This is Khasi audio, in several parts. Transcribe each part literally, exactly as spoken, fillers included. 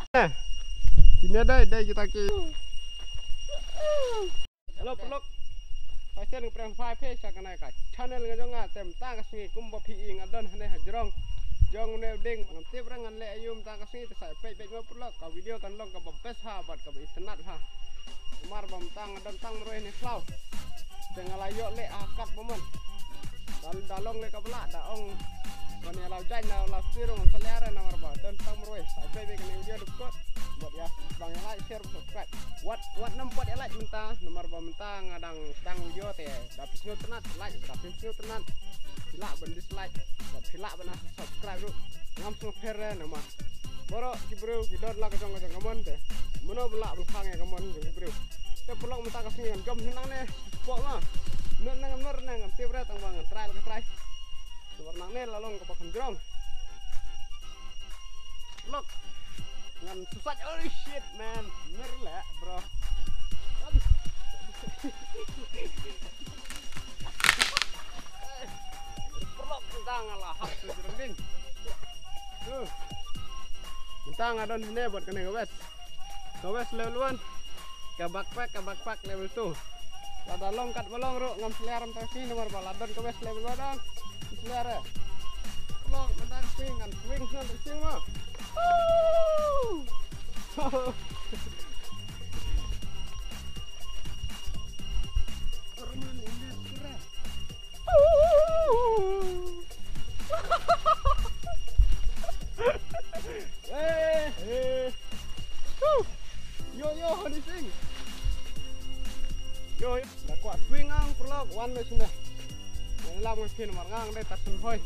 Kine dei, dei kita ki. Hello, paralok. Phi sngewthuh pyrshah phi sha kane ka channel nga jong nga, te mynta ka sngi kumba phi i nga don hangne ha jrong jong une u dieng. Ngam tip re ngan leh aïu mynta ka sngi, te sa peit beit mo paralok, ka video kan long kaba best ha bad kaba itynnad ha. Namar ba mynta nga don tang marwei ne khlaw. Te nga la ïoh leh ha kat ba mon. Da, da long leh kaba lah, da ong ban ïa la jaiñ na la sirung sa leh re namar ba don tang marwei. Sa peit beit kane video dukot. Bad ïa sngewbha ïa like, share, subscribe. Wat, wat nym pat ïa like mynta namar ba mynta nga dang sdang video te. Da phi sngewtynnad like, da phi sngewtynnad, phi lah ban dislike, bad phi lah ban subscribe ruh. Ngam sngewpher re namar baroh ki briew ki don la ka jong ka jong ka mon te. Mano ba lah ban khang ïa ka mon jong ki briew. Te paralok mynta ka sngi ngan jop nangne. Pok ma. Nud nang nud nang ngam tip re tang ba ngan try la ka try. Namar nangne la long kaba kham jrong. Lok. Ngan susah. Oh shit, man. Mir leh, bro. Aduh. Paralok, mynta nga la hap tu jrong ding. Tuh. Mynta nga don hangne bad kane ka vest. Ka vest level one. Ka backpack, ka backpack level two. Lada long kat ba long ruh ngam sliar mynta ka sngi namar ba la don ka vest level one dang. Sliar eh. Long mynta ka sngi ngan swing sngewbha sing ma. Woo! Eh, eh. Woo. Yo, yo, honey sing. Yo, yo. Da kwah swing ang paralok wan me sini. Ngan lam ngan phin mar ngang dei tat sen hoi.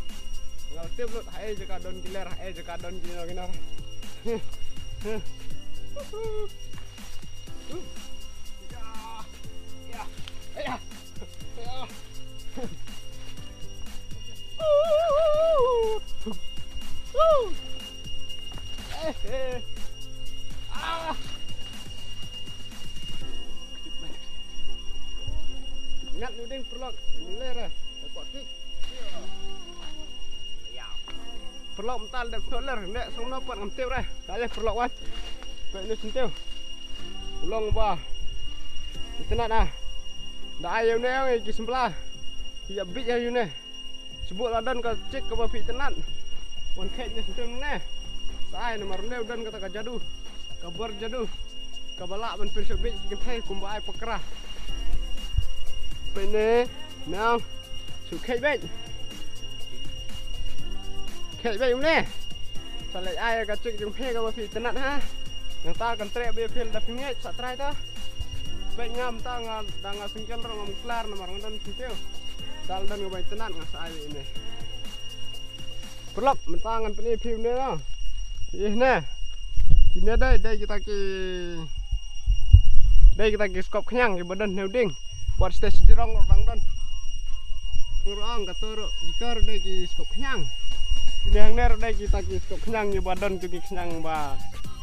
Ngal tip lut hae jaka don kiler, hae jaka don kino kino. Ya. Ya. Ya. Ngat nu ding paralok, lera. Paralok mynta dep snoh ler, ne song no pat ngam tip re. Ka leh paralok wan. Pek ne senteu. Long ba. Itynnad ah. Da ai ïa une ïa ki sembla. Ïa bit ïa une. Sibuk la don ka chik kaba phi itynnad. Wan khet ne senteu ne. Sa ai namar ne don kata ka jadu. Ka bor jadu. Kaba lah ban pynshah bit ki kynthei kumba ai pakra. Pek ne. Nang. Shu khei beit. Khei beit une. Sa leit ai ka chik jong phi kaba phi itynnad ha. Nangta kan treh beit phi da phi ngeit sa trai ta. Beit ngam ta nga da nga singkel rong ngam klar namar nga don singkel. Dal don kaba itynnad nga sa ai beit une. Paralok mynta ngan pyni phi une na. Ih ne. Kine dei dei kita ki dei kita ki skop khñiang kiba don ne u ding. Wat stes jrong ruh dang don. Ruh ong ka tu ruh, kita ruh dei ki skop khñiang. Kine hangne ruh dei kita ki skop khñiang kiba don tu ki khñiang ba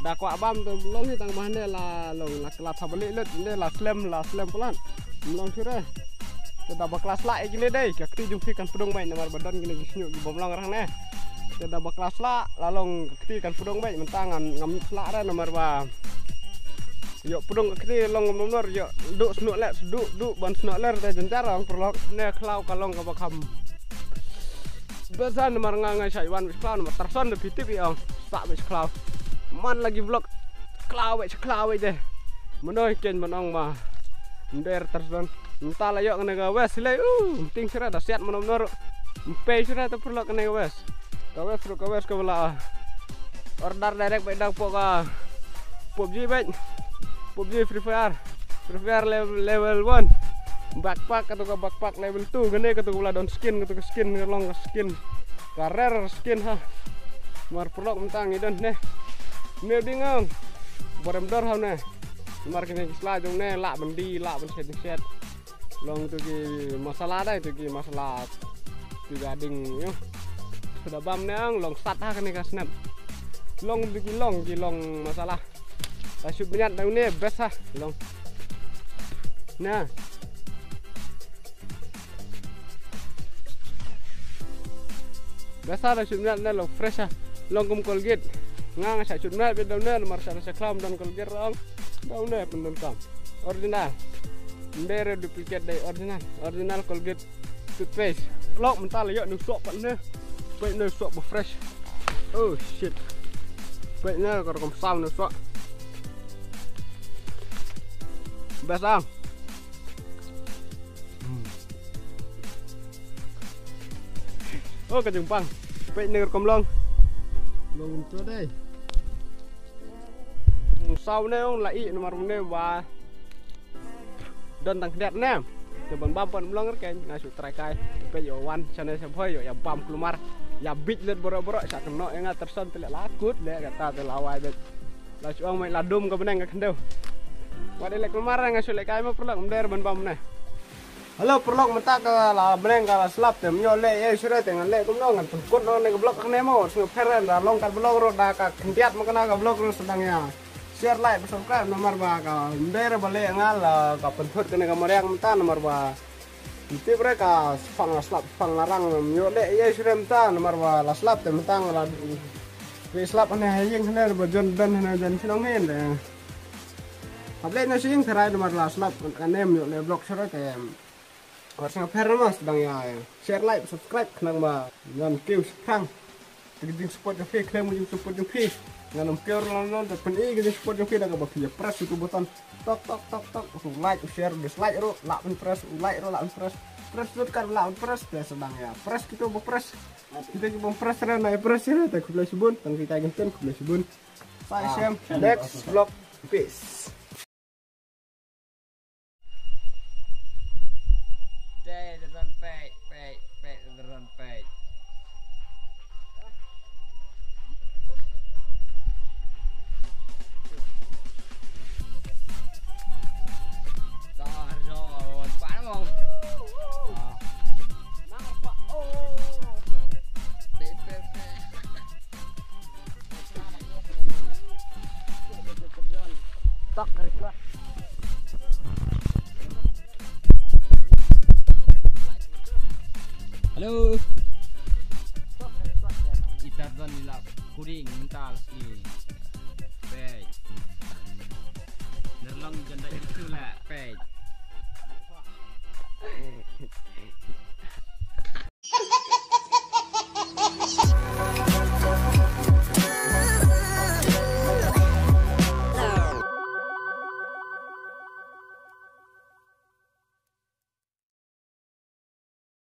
da kwah bam tu long hi tang ba hangne la long la kla tha ba leh lut, ne la slem, la slem palat. Long shu re. Te da ba kla sla ïa kine dei, ka kti jong phi kan pdung beit namar ba don kine ki shñiuh ki bym long rang ne. Te da ba kla sla, la long ka kti kan pdung beit, mynta ngan ngam sla re namar ba ïoh pdung ka kti long ngam nor, ïoh duh snoh leh, duh, duh ban snoh ler te jynjar ong paralok. Ne khlaw ka long kaba kham. Besa namar nga nga shai wan bit khlaw namar tarson da phi tip ïa ong. Sa bit khlaw. Man la ki vlog. Khlaw bit khlaw bit de. Mano ken man ong ma. Nder tarson. Mynta la ïoh kane ka wes lei. Uh, mting sira da siat mano mano. Mpe sira ta paralok kane ka wes. Ka wes ruh ka wes ka bala. Order direct beit da pok ka PUBG beit. PUBG Free Fire. Free Fire level, level one. Backpack katu ka backpack level two. Kane katu ka bala don skin katu ka skin ka long ka skin. Ka rare skin ha. Mar paralok mynta ngi don ne. Meo ding ong. Borem dor ha ne. Mar kine ki sla jong ne lah ban di lah ban shet shet. Long tu ki masala dai tu ki masala. Tu ga ding yo. Suda bam ne ang long sat ha kane ka snap. Long tu ki long ki long masala. Ta shoot bniat dang ne best ha long. Na. Best ha ta shoot bniat ne long fresh ha. Long kum Colgate. Nga nga sha shut met bad da une namar sha na sha khlem don Colgate rong. Da une pyndonkam. Original. Ym dei re duplicate, dei original. Original Colgate toothpaste. Paralok, mynta la ïoh une u soh pat ne. Peit une u soh ba fresh. Oh shit. Peit une ka rukom saw une u soh. Best ah. Hmm. Oh, ka jingpang. Peit une ka rukom long. Long to dei. Saw une ong la ïeh namar une ba don tang khyndiat ne. Te ban bam pat ym long re, nga shu try kai. Peit ïoh wan shane sha Bhoi, ïoh ïa bam kulmar. Ïa bit lut baroh baroh, sha kynnoh ïa nga, tyrson te leh la kut leh kata te la wai beit. La shu ong mai la dum ka bneng ka khyndew. Wat ïaleh kulmar, nga shu leh kai mo paralok, ym dei re ban bam ne. Hello paralok, mynta ka la bneng ka la slap te ym ïoh leh ei shuh re, te ngan leh kumno, ngan pynkut noh ne ka vlog kane mo. Sngewbha pher, da long kat vlog ruh da ka khyndiat mo kane ka vlog ruh, sdang ïa share, like bad subscribe namar ba ka ym dei re ba leh nga la ka pynkut kane ka mariang mynta namar ba ym tip re ka shipang la slap shipang la rang, ym ïoh leh ei shuh re mynta namar ba la slap te mynta nga la dei slap hane ha ïing hane ba jon ben hane jon shnong hin de. Hap leh na shu ïing tharai namar la slap, kane ym ïoh leh vlog shuh re te. Wat sngewbha pher mo, sdang ïa share, like, subscribe khnang ba ngan kiew shipang. Te ka jingsupport jong phi, khlem ka jingsupport jong phi ngan ym kiew ruh lano, te pyni ka jingsupport jong phi da kaba phi ïa press ïa utu u button. Tok tok tok tok, u like, u share, u dislike ruh lah ban press, u like ruh lah ban press. Press lut kat lah ban press, te sdang ïa press kito ba press. Kita ki bym press re, nai press re, te khublei shibun, tang kita ki ktien, khublei shibun. Sa ïashem, next vlog, peace. Te, te don peit, peit, peit, te don peit. Tar, tar, pa mo. Ah. Nang pa, oh. Peit, peit, peit. Hello. Ita don ila kuring mental ni. Peit. Nerlong janda itu lah, peit.